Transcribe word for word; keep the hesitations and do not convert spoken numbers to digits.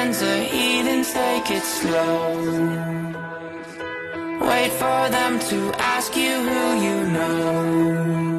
Friends are heathens, take it slow. Wait for them to ask you who you know.